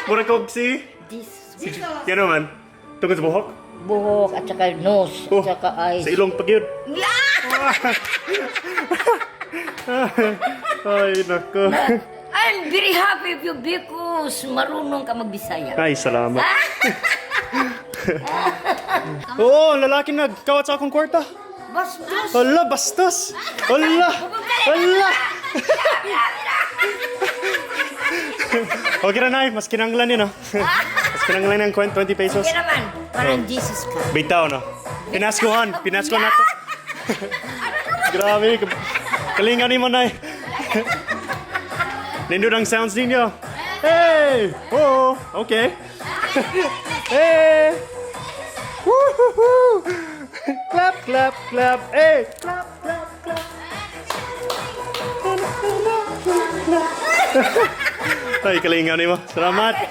Mura kog si Jesus. Yan naman. Tungkol sa buhok? Buhok at saka nose Oh, at saka eyes. sa ilong pag yun. Ay, nako. I'm very happy with you because marunong ka magbisaya. Ay, salamat. Oo, lalaki nagkawat sa akong kwarta. Bastos! Hala, bastos! Hala! Hala! Okay na, Nay. Mas kinanglan yun, oh. Mas kinanglan ng 20 pesos. Kaya naman, parang Jesus ka. Bitaw, no? Pinaskuhan. Pinaskuhan na to. Grabe. Kalinga ni mo, Nay. Nindot ang sounds ninyo. Hey! Oh, okay. Hey! Woo-hoo-hoo! Clap, clap, clap. Hey! Clap, clap, clap. Ay, kalinga ni mo. Salamat.